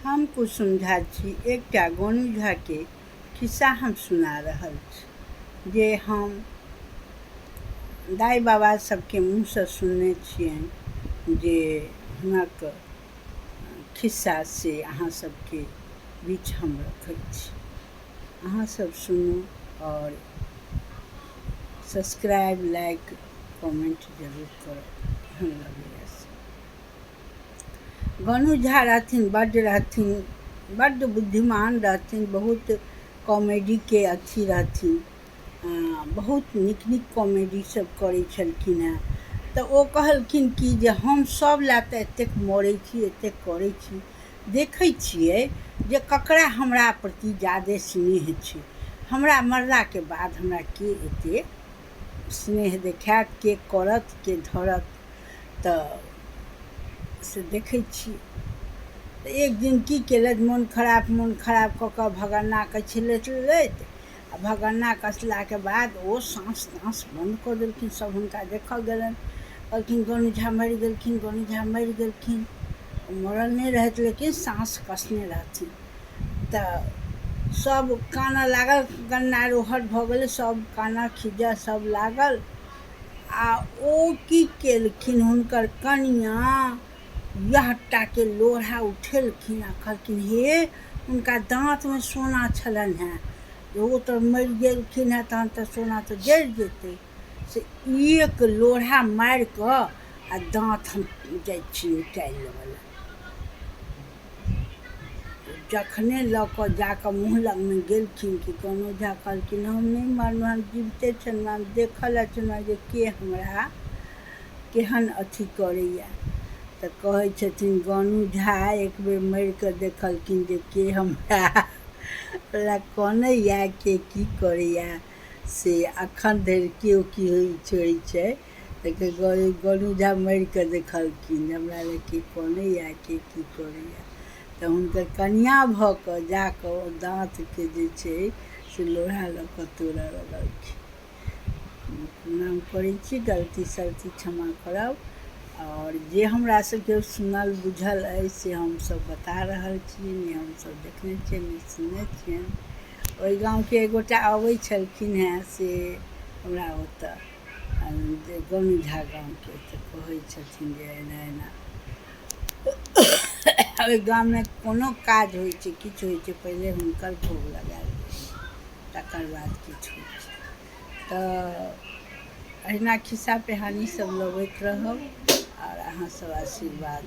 हम कुसुम झा छी। एकटा गोनू झाके खिस्सा हम सुना रहल छी जे हम दाइ बाबा सबके मुँहसँ सुनने छियनि जे हुनक खिस्सा से अहाँ सबके बीच हम रखै छी। अहाँ सब सुनू आओर सब्सक्राइब लाइक कमेंट जरूर करब। केहन लगैए से। गोनू झा रहथिन बड्ड रहथिन बड्ड बुद्धिमान रहथिन, बहुत कॉमेडीके अथी रहथिन, बहुत नीक नीक कॉमेडी सब करै छलखिन हेँ। तऽ ओ कहलखिन कि जे हम सब लए तऽ एतेक मरै छी, एतेक करै छी, देखै छियै जे ककरा हमरा प्रति जादे स्नेह छै, हमरा मरलाके बाद हमरा के एतेक स्नेह देखायत, के करत के धरत, तऽ से देखै छी। तऽ एक दिन की केलथि, मोन खराब मोन खराब कऽ कऽ भगन्ना कछलथि आ भगन्ना कसलाके बाद ओ साँस ताँस बन्द कऽ देलखिन। सब हुनका देखऽ गेलनि, कहलखिन गोनू झा मरि गेलखिन, गोनू झा मरि गेलखिन। ओ मरल नहि रहथि लेकिन साँस कसने रहथिन। तऽ सब कानऽ लागल, गन्ना रोहट भऽ गेलै, सब कानऽ खीजऽ सब लागल। आ ओ की केलखिन, हुनकर कनिआँ यह टाके लोढ़ा उठेलखिन आ कहलखिन हे हुनका दाँतमे सोना छलनि हेँ, ओ तऽ मरि गेलखिन हेँ तहन तऽ सोना तऽ जरि जेतै, से एक लोढ़ा मारि कऽ आ दाँत हम जाइ छी निकालि लेबऽ लए। जखने लऽ कऽ जा कऽ मुँह लगमे गेलखिन कि गोनू झा कहलखिन हम नहि मरलहुँ, हम जीविते छलहुँ, हम देखऽ लए छलहुँ जे के हमरा केहन अथी करैए। तऽ कहै छथिन गोनू झा एक बेर मरि कऽ देखलखिन जे के हमरा लए कनैए, के की करैए, से अखन धरि केओ की होइ छै। तऽ गोनू झा मरि कऽ देखलखिन जे हमरा लए के कनैए, के की करैए। तऽ हुनकर कनिआँ भऽ कऽ जा कऽ ओ दाँतके जे छै से लोढ़ा लऽ कऽ तोड़ऽ लगलखिन। प्रणाम करै छी, गलती सलती क्षमा करब। आओर जे हमरा सबके सुनल बुझल अछि से हमसब बता रहल छी, नहि हमसब देखने छियनि नहि सुनने छियनि। ओहि गाँवके एक गोटा अबै छलखिन हेँ से हमरा ओतऽ जे गोनू झा गाँवके, तऽ कहै छथिन जे एना एना ओहि गाममे कोनो काज होइ छै, किछु होइ छै, पहिले हुनकर भोग लगायल जाइ छै तकर बाद किछु होइ छै। तऽ अहिना खिस्सा पिहानी सब लबैत रहब आओर अहाँ सब आशीर्वाद